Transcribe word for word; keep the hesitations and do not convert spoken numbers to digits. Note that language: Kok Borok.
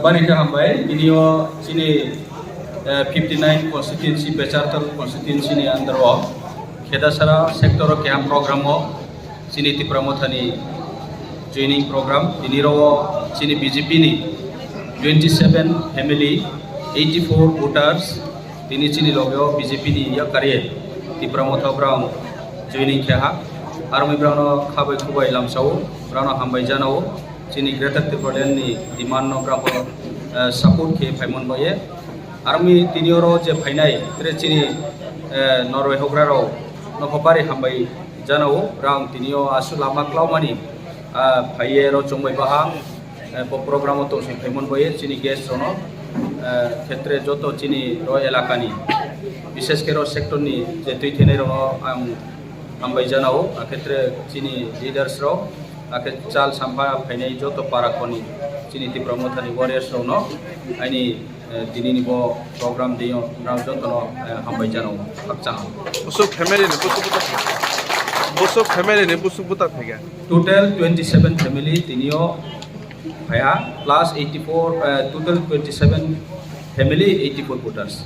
Bari khe hambai, tini o chini, eh, fifty nine constituency, Pecharthal constituency ni under o Khedasara sector o keha program o chini Tipra Motha ni joining program. Tini ro o chini B J P ni twenty seven family, eighty four voters, tini chini loge o B J P ni yakari Tipra Motha brang joining khe ha. Armi brang no khabai khubai lamsao, brang no hambai janao. Chini Greater Tipraland ni demand no brang bo, eh, support khe phaimon boye. Armi tini oro je phainai, tre chini, eh, Norway hogra rao no kho bari hambai janao. Brang tini o asu lama klaumani, ah, phaiye ro chongbai baha, eh, bo program o tongsi phaimon boye chini guest rono, eh, khetre joto chini ro elakani, bishesh khe ro sector ni je twi thenai rono ang hambai janao, akhetre chini leaders rok, akhe chal sampha phainai joto para khoni chini Tipra Motha ni warriors rokno aini, eh, tini ni bo program deyo rang jotono, eh, hambai janao, khakchang. Busuk family ni busuk buta thega. Busuk family ni busuk buta thega. Total twenty seven family tini o phaya plus eighty four, eh, total twenty seven family, eighty four voters.